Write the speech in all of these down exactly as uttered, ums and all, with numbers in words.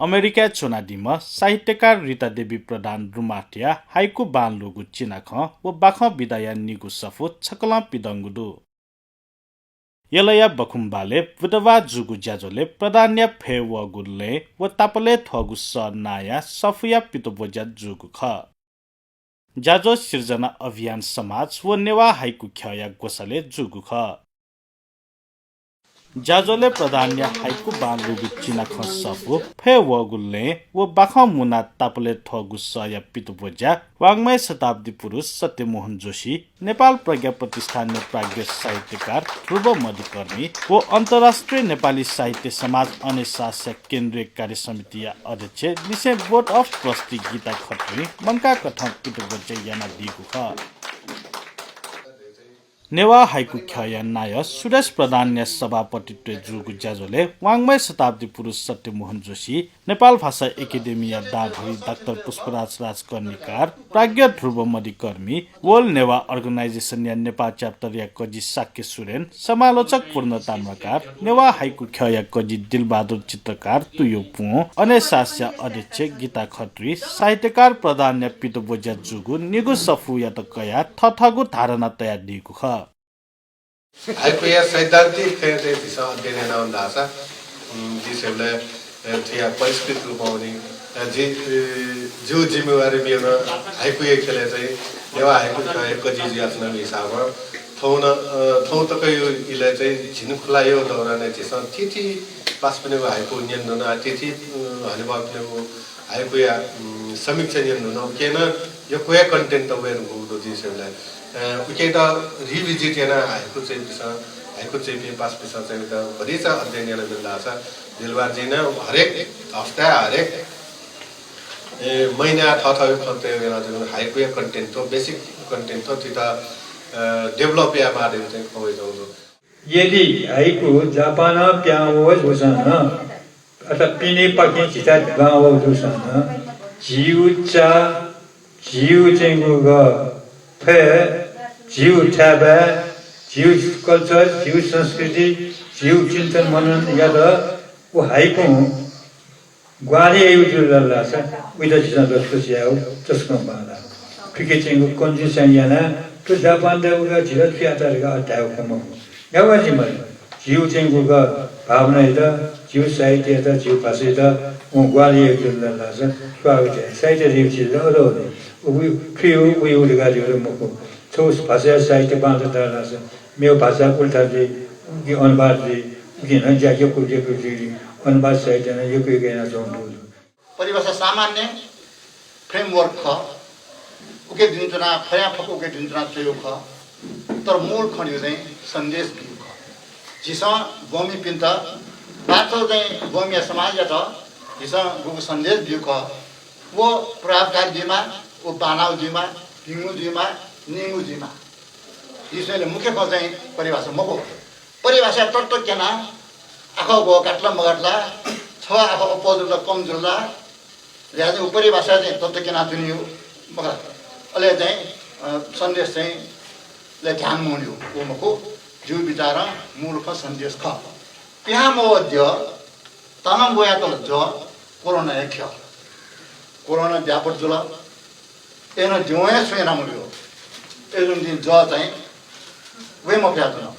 अमेरिकाय् च्वनादीम्ह साहित्यकार रिता देवी प्रधान रुमाठया हाइकु बांलाःगु चिनाखँ व बाखं विधाया निगू सफू छकलं पिदंगु दु। यलया बखुंबालय् बुधबार जूगु ज्याझ्वलय् प्रधानया फय् वःगु लँय् व तापालय् थ्वःगु सः नांया सफूया पितब्वज्या जूगु खः। ज्याझ्वः सिर्जना अभियान समाज व नेवाः हाइकु ख्यःया ग्वसालय् जूगु खः। ज्याझ्वलय् प्रधानया हाइकु बांलाःगु चिनाखँ सफू, फय् वःगु लँय् व बाखं मुनाः तापालय् थ्वःगु सःया पितब्वज्या वाङ्मय शताब्दी पुरुष सत्यमोहन जोशी, नेपाल प्रज्ञा प्रतिष्ठानया प्राज्ञ साहित्यकार ध्रुव मधिकर्मी व अन्तर्राष्ट्रिय नेपाली साहित्य समाज अनेसासया केन्द्रीय कार्य समितिया अध्यक्ष लिसें Board of Trustee गीता खत्रीं मंकाः कथं पितब्वज्या यानादीगु खः। नेवाः हाइकु ख्यःया नायः सुरेश प्रधानया सभापतित्वय् जूगु ज्याझ्वलय् वाङ्मय शताब्दी पुरुष सत्यमोहन जोशी, नेपाल भाषा एकेडेमीया दांभरि डाक्टर पुष्पराज राजकर्णिकार, प्राज्ञ ध्रुव मधिकर्मी, World Newah Organization या नेपाः च्याप्टरया कजि शाक्य सुरेन, समालोचक पूर्ण ताम्राकार, नेवाः हाइकु ख्यःया कजि दिलबहादुर चित्रकार, तुयु पुं, अनेसासया अध्यक्ष गीता खत्री, साहित्यकार प्रधानया पितब्वज्या जूगु निगू सफूयात कयाः थथःगु धारणा तयादीगु खः। हाइकुया सैद्धान्तिक थें चाहिँ झीसं अध्ययन यानावन धाःसा, उम्, जिं स्वयेबलय्, अ, थुया परिष्कृत रूपमा वनी। अ, जि, अ, जिगु जिम्मेवारी मेगु हाइकुया ख्यलय् चाहिँ नेवाः हाइकु ख्यः कजि जुयाच्वनागु हिसाबं थौं नं, अ, थौं तकया इलय् चाहिँ झिंखुलाया दौरानय् झीसं थीथी पासापिनिगु हाइकु न्यनादीधुन, थीथी, अ, हनेबहःपिनिगु हाइकुया, उम्, समीक्षा न्यनादीधुन, उकिं नं यक्व हे content वये धुंकूगु दु जिं स्वयेबलय्। अ, उकियात revisit यानाः हाइकु च्वइपिन्सं, हाइकु च्वइपिं पासापिन्सं चाहिँ उकियात भतिचा अध्ययन यानाबिल धाःसा दिलबहादुरजीं नं हरेक हप्ताय्, हरेक, ए, महिनाय् थःथःगु खँ तयाः यानाच्वंगु हाइकुया content थ्व, basic content थ्व, थुइत, अ, develop यायेमाः धइगु चाहिँ खँ वयाच्वंगु दु। 夜里 हाइकु जापानं पिहां वःगु जूसां नं, अथवा पिनेपाखें झीथाय् दुहां वःगु जूसां नं, झीगु चा, झीगु चाहिँ गुगु फय्, झीगु थाय्बाय्, झीगु culture, झीगु संस्कृति, झीगु चिन्तन मननयात व हाइकुं ग्वाहालि याइगु जुल धाःसा उइत झीसं लसकुस यायेगु तसकं बांलाः। थुकियात चाहिँ condition यानाः थ्व जापानत वयाः झीत छु यात धकाः धायेगु खँ मखु। याःगु जिं मल्यू। झीगु चाहिँ गुगु भावनायात, झीगु साहित्ययात, झीगु भाषायात वं ग्वाहालि याइगु जुल धाःसा स्वागत याये। साहित्य धइगु चिज ला अथे हे दु। उगु थुइगु, उगु धकाः धइगु ला मखु। छगू भाषाया साहित्य बांलात धाःसा मेगु भाषाय् उल्था जुइ, उकी अनुवाद जुइ, उकी नं ज्या यक्व यक्व जुइ, अनुवाद साहित्य नं यक्व यक्व यानाच्वंगु दु। परिभाषा सामान्य framework खः, उकी दुने च्वनाः फयां फक्व उकी दुने च्वनाः च्वयेगु खः, तर मूल खँ धइगु चाहिँ सन्देश बीगु खः। झीसं ब्वंमिपिन्त, बांलाक चाहिँ ब्वंमिया समाजयात झीसं गुगु सन्देश बीगु खः, व प्रभावकारी जुइमाः, व बांलाःगु जुइमाः, भिंगु जुइमाः, नीगु जुइमाः। झी स्वयेबलय् मुख्य खँ चाहिँ परिभाषा मखु। परिभाषाय् तत्त्व क्यनाः आखः ग्वः घात ला मघात ला, छगः आखः अप्वः जुल ला कम जुल ला, ल्याः चाहिँ व परिभाषाय् चाहिँ तत्त्व क्यनाच्वनीगु मखु ला। अले चाहिँ, अ, सन्देश चाहिँ लय् ध्यान मवनीगु व मखु। जिगु बिचारं मूल खँ सन्देश खः। पिहां मवः द्यः, तालं ब्वयातल जः, कोरोनाया ख्यः। कोरोना व्यापक जुल। अय्नं द्यवं हे छुं याना मल्यू। अय्जूगुलिं जः चाहिँ वये मफयाच्वन।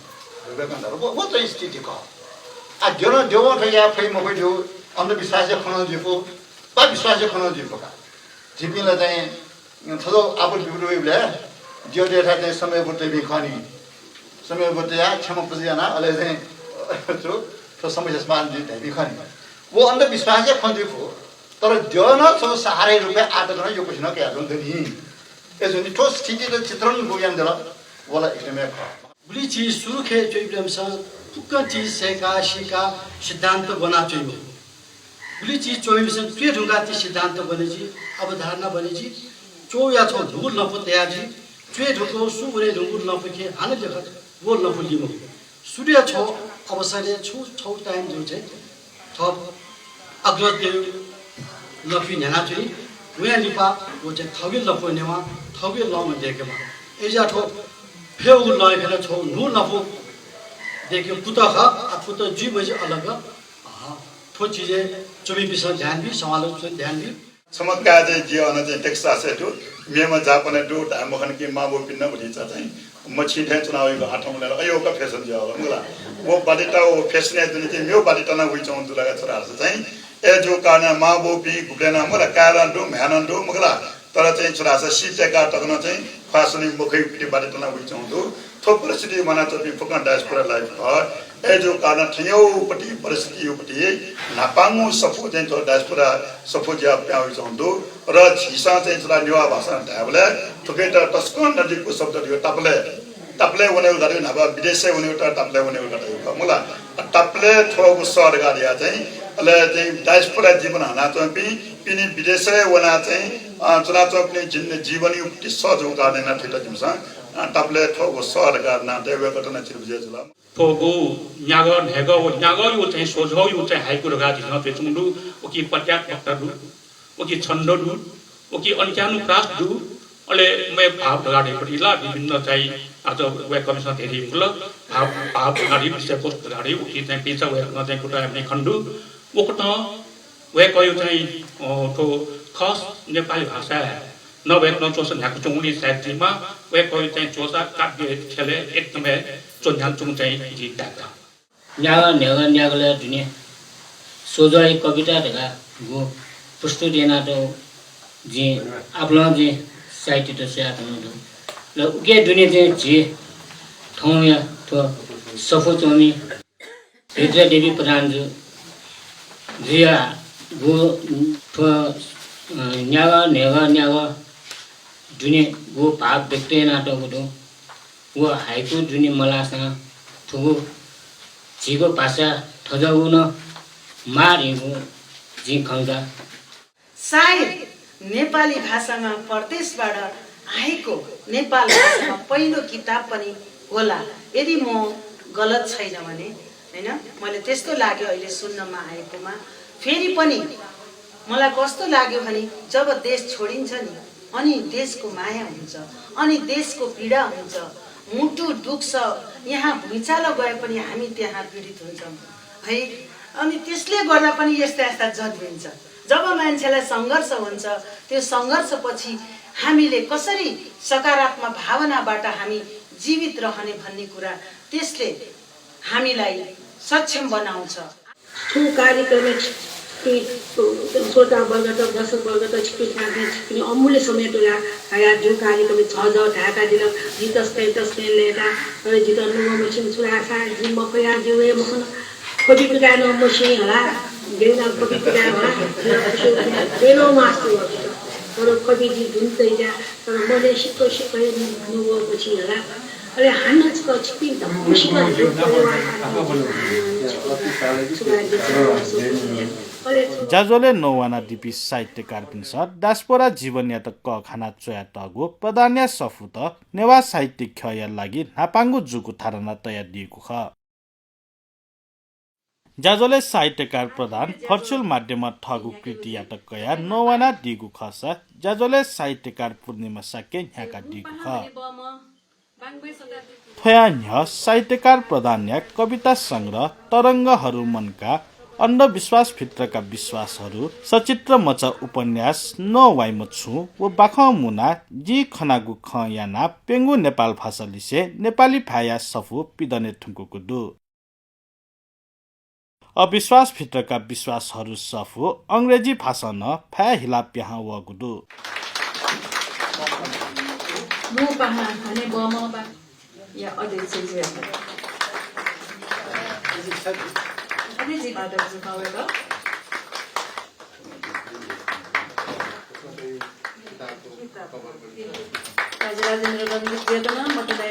वय्कलं धाल, व, व चाहिँ स्थिति खः। आ, द्यवं, द्यवं थ्व याये फइ मफइ धइगु अंधविश्वासया खँ नं जुइफु, वा विश्वासया खँ नं जुइफु का। झीपिं ला चाहिँ थ्व आपत विपत वइबलय् द्यः दयेथाय् चाहिँ समयबुत तइपिं खः नि। समयबुत तयाः क्षमा पुजा यानाः अले चाहिँ छु, थ्व समस्या समाधान जुइ धइपिं खः नि। व अंधविश्वासया खँ जुइफु, तर द्यः नं छगू सहाराया रूपय् आः तक नं यक्वसिनं कयाच्वंगु दनि। अय्जूगुलिं थ्व स्थितियात चित्रण गुगु यानादिल, व ला एकदमै खः। गुलि झी सुरुखय् च्वइपिन्सं फुक्कं झी सय्काः सीकाः सिद्धान्त ब्वनाच्वनी मखु। गुलि झी च्वमिपिन्सं च्वय् धुंकाः ति सिद्धान्त ब्वने जुइ, अवधारणा ब्वने जुइ, च्वःया छगू न्हूगु लँपु तयाः जुइ, च्वय् धुंकूगु, सु वने धुंकूगु लँपुखे हानं ल्यखं व लँपु ली मखु। सुरुया छगू अवसरय् छु छगू time जूगु चाहिँ थः अग्रजतय् लँपुइ न्ह्यानाच्वनी। वयां लिपा व चाहिँ थःगु लँपुइ नेवाः, थःगु लँपुइ दय्केमाः। अय्जुयाः थ्व फय् वःगु लँय् खँ ला छगू न्हूगु लँपु दय्केगु कुतः खः। आ, कुतः जुइ मजुइ अलग। अँ, थ्व चिजय् च सुमिपिसं ध्यान बी, समालोचना ध्यान बी। छम्ह काय् चाहिँ जि अन चाहिँ टेक्सासय् दु, मेम्ह जापानय् दु धाये मखन कि मांबौपिं नं भतिचा चाहिँ मछि थें च्वना वइगु आः थौंकन्हय् अय् वःगु फेसन जुयावल मखु ला। व बाध्यता, व फेसनय् दुने चाहिँ मेगु बाध्यता नं वइच्वंगु दु ला का छु धाःसा चाहिँ। अय् जूगु कारणं मांबौपिं गुबलें नं मखु ला, काय् नं दु, म्ह्याय् नं दु मखु ला, तर चाहिँ छु धाःसा सी तय्‌का तक नं चाहिँ ख्वाः स्वनी मखइगु बाध्यता नं वइच्वंगु दु। थ्व परिस्थिति म्वानाच्वंपिं फुक्कं diaspora life खः। अय् जूगु कारणं थज्याःगु परिस्थितियागु प्रति न्हापांगु सफू चाहिँ थ्व diaspora सफू जुयाः पिहां वइच्वंगु दु। र झीसं चाहिँ छु ला नेवाः भाषां धायेबलय् थुकियात तसकं नजिकगु शब्द दु, तापालय्। तापालय् वनेगु धाःगु न्हापा विदेशय् वनेगु, तापालय् वनेगु धाःगु खः मखु ला। तापालय् थ्वःगु सः धकाः धयाः चाहिँ, अले चाहिँ diaspora जीवन हनाच्वंपिं, पिने विदेशय् वनाः चाहिँ, अ, च्वनाच्वंपिं जिन-, जीवनयागु प्रति सः जूगु कारणं यानाः थुइत जिमिसं, अ, तापालय् थ्वःगु सः धकाः नां तया वय्कःयात नं चिरपुंजी जुल। थ्वःगु न्यागः न्हय्गः व न्यागःयागु चाहिँ स्वझ्वःयागु चाहिँ हाइकु धकाः झीसं धयाच्वंगु दु। उकी पद्यात् वक्ता दु, उकी छन्द दु, उकी अन्त्यानुप्रास दु, अले मय् भाव धकाः धइपट्टि ला विभिन्न चाहिँ आज वय्कःपिन्सं धयादी मखु ला, भाव, भाव धकाः धइ, विषयवस्तु धकाः धइ, उकी चाहिँ पेचा वय्कलं चाहिँ कुतः याःपिं खने दु। उकथं वय्कःयागु चाहिँ, अ, थ्व खस नेपाली भाषाय् नं वय्कलं च्वसा न्ह्याकाच्वंगुलिं सायद जिं वय्कःयागु चाहिँ च्वसा काव्य ख्यलय् एकदम हे च्वन्ह्यानाच्वंगु चाहिँ जिं ताय्का। न्यागः न्हय्गः न्यागलय् दुने स्वझ्वःया कविता धकाः गु प्रस्तुत यानातःगु जिं आपालं जिं साहित्य त स्वयाच्वनागु दु। ल उकी दुने चाहिँ झी थौंया थ्व सफू च्वमि रुद्रा देवी प्रधान जु, जुया गु थ्व, अ, न्यागः न्हय्गः न्यागः दुने गु भाव व्यक्त यानातःगु दु। व हाइकु दुने मलाःसां थुगु झीगु भाषा थज्याःगु नं माः धइगु जिं खंका। सायद नेपाली भाषामा परदेशबाट आएको नेपाल भाषामा पहिलो किताब पनि होला, यदि म गलत छैन भने, होइन? मैले त्यस्तो लाग्यो अहिले सुन्नमा आएकोमा। फेरि पनि मलाई कस्तो लाग्यो भने, जब देश छोडिन्छ नि, अनि देशको माया हुन्छ, अनि देशको पीडा हुन्छ, मुटु दुख्छ। यहाँ भुइँचालो गए पनि हामी त्यहाँ पीडित हुन्छौँ है। अनि त्यसले गर्दा पनि यस्ता यस्ता जन्मिन्छ। जब मान्छेलाई सङ्घर्ष हुन्छ, त्यो सङ्घर्षपछि हामीले कसरी सकारात्मक भावनाबाट हामी जीवित रहने भन्ने कुरा त्यसले हामीलाई सक्षम बनाउँछ। थ्व कार्यक्रमय् छिकपिं श्रोतावर्गत, दर्शकवर्गत छिकपिं थाय् छिकपिं अमूल्य समय तयाः हयाः थ्व कार्यक्रमय् झःझः धाय्कादिल। जि तसकं तसकं लय्ताः, तर जितः नुगः मछिं छु धाःसा जि मखया जि वये मखन। ख्वबि कुताय् नं मछिं हला, गेना ख्वबि कुताय् हला, गेना मास्ति वः जितः। तर ख्वबि जि दुने तयाः, तर मले सिक्क सिक्क हे नुगः मछिं हला। अले हानं छकः छिकपिं दक्वसित न्ह्यः परिवार पाखें छकः सुभाय् देछानाच्वना। अले छु ज्याझ्वलय् नवानादीपिं साहित्यकारपिन्सं diaspora जीवनयात कःघाना च्वयातःगु प्रधानया सफूत नेवाः साहित्य ख्यःया लागि न्हापांगु जूगु धारणा तयादीगु खः। ज्याझ्वलय् साहित्यकार प्रधान virtual माध्यमं थःगु कृतियात कयाः नवानादीगु खःसा ज्याझ्वलय् साहित्यकार पूर्णिमा शाक्यं न्ह्याकादीगु खः। थ्वया न्ह्यः साहित्यकार प्रधानया कविता संग्रह तरंगहरू मनका, अन्धविश्वास भित्रका विश्वासहरू, सचित्र मचा उपन्यास, न वाइम्ह छुँ व बाखं मुना, जिं खनागु खँ यानाः प्यंगू नेपाल भाषा लिसे नेपाली भाय्‌या सफू पिदने धुंकूगु दु। अविश्वास भित्रका विश्वासहरू सफू अंग्रेजी भाषां नं भाय् हिलाः पिहां वःगु दु। मू पाहां हनेबहःम्ह बा या अध्यक्ष जुया। अध्यक्ष माधव जु खः वय्‌कः। राजेन्द्र रंजित जुयात नं मतिना